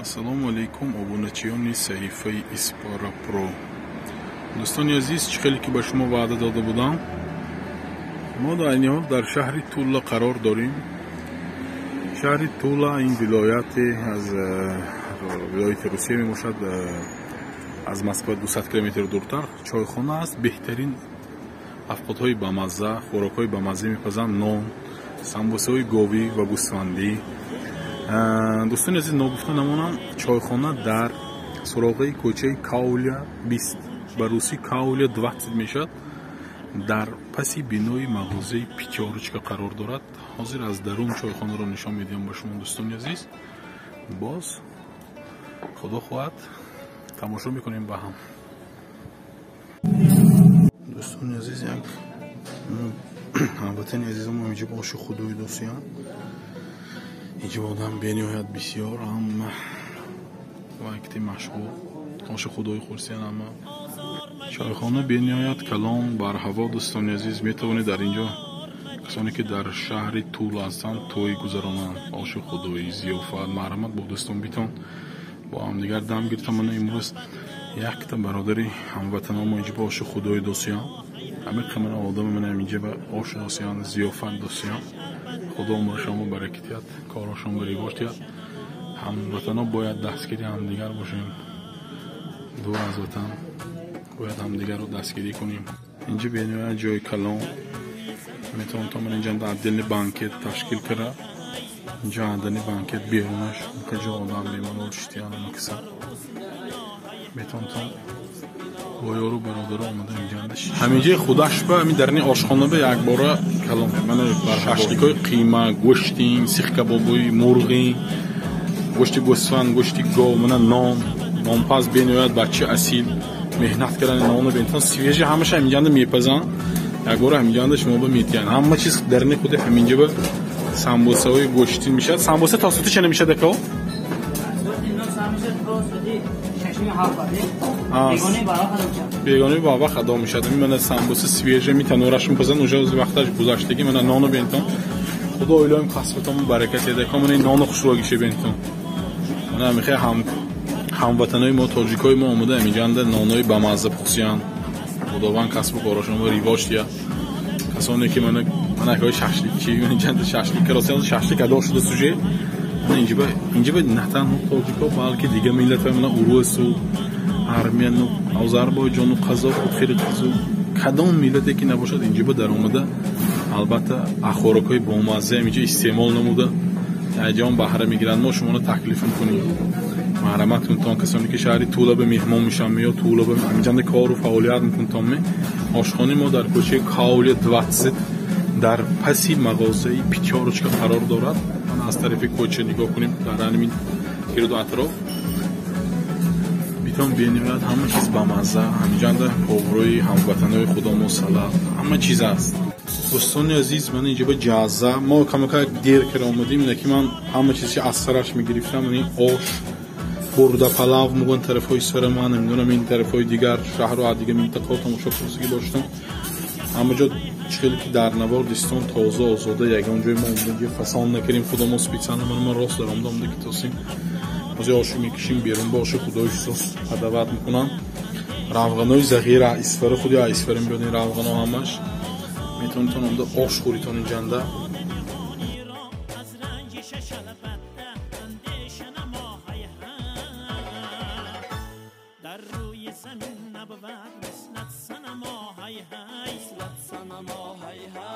Ассалому алайкум, обуначиёни саҳифаи Испара Про. Дӯстони азиз, чӣ хеле ки ба шумо ваъда дода будам, мо дар айни ҳол дар шаҳри Тула қарор дорем. Шаҳри Тула ин вилояте аз вилояти Русия мебошад, аз Москва 200 километр дуртар. Чойхона аст, беҳтарин афқотҳои бамазза, хӯрокҳои бамазза мепазанд, нон, самбусаҳои говӣ ва гӯсфандӣ. Дӯстони азиз, ногуфта намонам, чойхона дар суроғаи кӯчаи Каулия 20, ба русӣ Каулия 20 мешавад, дар паси бинои мағозаи Пятёрочка қарор дорад. Ҳозир аз дарун чойхонаро нишон медиҳам ба шумо, дӯстони азиз. Боз худо хоҳад тамошо мекунем ба ҳам. Дӯстони азиз, як ҳамватани азизам инҷо оши худои дӯстиям. Инҷо одам бениҳоят бисёр, ҳама вақти машғул оши худои хурсиян. Ҳама чойхона бениҳоят калон, барҳаво. Дӯстони азиз, метавонед дар инҷо касоне ки дар шаҳри Тула ҳастанд тӯй гузаронанд, оши худоӣ, зиёфат, марҳамат бо дӯстон битон бо ҳамдигар дам гирифтам. Мана имрӯз якта бародари ҳамватаномо инҷо ба оши худои досиям. Ҳамин қимана одами мана инҷо ба ош досиян, зиёфат досиян. Худо умрашонро баракат диҳад, корашонро ривоҷ диҳад. Ҳамватано бояд дастгири ҳамдигар бошем. Дур аз ватан бояд ҳамдигарро дастгирӣ кунем. Инҷо бениҳоят ҷои калон, метавон то ман инҷа отдельный банкет ташкил кара. Инҷо отдельный банкет берунаш ҷо одам бемалол шитиян киса. Метавонтон бо ёру бародаро омада инҷанда. Ҳаминҷои худаш ба ҳамин дарни ошхона ба якбора калон. Мана шашликҳои қима, гӯштин, сихкабобои мурғи, гӯшти гӯсфанд, гӯшти гов, мана нон, нонпаз бениҳоят бачаи асил меҳнат кардани нону бентон свежий ҳамаша ҳаминҷанда мепазанд. Якбора ҳаминҷанда шумо ба метиҳанд. Ҳама чиз дарни худи ҳаминҷа ба самбусаҳои гӯштин мешавад. Самбуса то соати чанд мешавад, ако? Бегонаи барвақт адо мешавад. Мана самбуса свежий ми танураш мепазанд, уже вақташ гузаштагӣ. Мана нону бентон. Худо илоҳим касбатон баракат диҳад. Мана нону хушрӯгиша бентон. Мана мехоҳ ҳамватанои мо, тоҷикои мо омада ҳаминҷанда нонои бамазза пухсиянд. Худованд касбу корашонро ривоҷ диҳад. Касоне ки мана акои шашликчи, инҷанда шашлик каросиянд, шашлик адо шуда суже. Инҷа ба на танҳо тоҷико, балки дигар миллатҳои мана урусу, армяну, озарбойҷону, қазоқу, қирғизу, кадом миллате ки набошад, инҷа ба даромада албатта хӯрокҳои бомазза инҷа истеъмол намуда ҷон баҳра мегиранд. Мо шуморо таклиф мекунем, марҳамат кунтон касоне ки шаҳри Тула ба меҳмон мешаванд ё Тула ба ҳаминҷанда кору фаъолият мекунтон. Ошхонаи мо дар кӯчаи Каулия 20 дар паси мағозаи Пятёрочка қарор дорад. Аз тарафи кӯча нигоҳ кунем, дар ҳамин гирду атроф битон бениҳоят ҳама чиз бамазза. Ҳаминҷанда поврои ҳамватанои худомо салат, ҳама чиз аст. Дӯстони азиз, ман инҷо ба ҷаза мо камакак дер кара омадем, лекин ман ҳама чизи аз сараш мегирифтам. Ин ош, бурда палав мегӯянд тарафҳои сара, ман намедонам ин тарафҳои дигар шаҳру аз дигар минтақаҳо тамошо кунсагӣ доштам. Ҳама ҷо чӣ ки дар навор дистон тоза озода, ягон ҷои мо омадаги фасон накардем худомо специально. Ман рост даромада омада ки тосим ҳозир ошу мекишим берун ба оши худои сос адават мекунам. Равғанои зағира Исфара, худи Исфара мебиёд ин равғано ҳамаш. Метавонитон омада ош хӯритон инҷанда. Замин набувад мислат санамо ҳай ҳай, мислат санамо ҳай ҳай.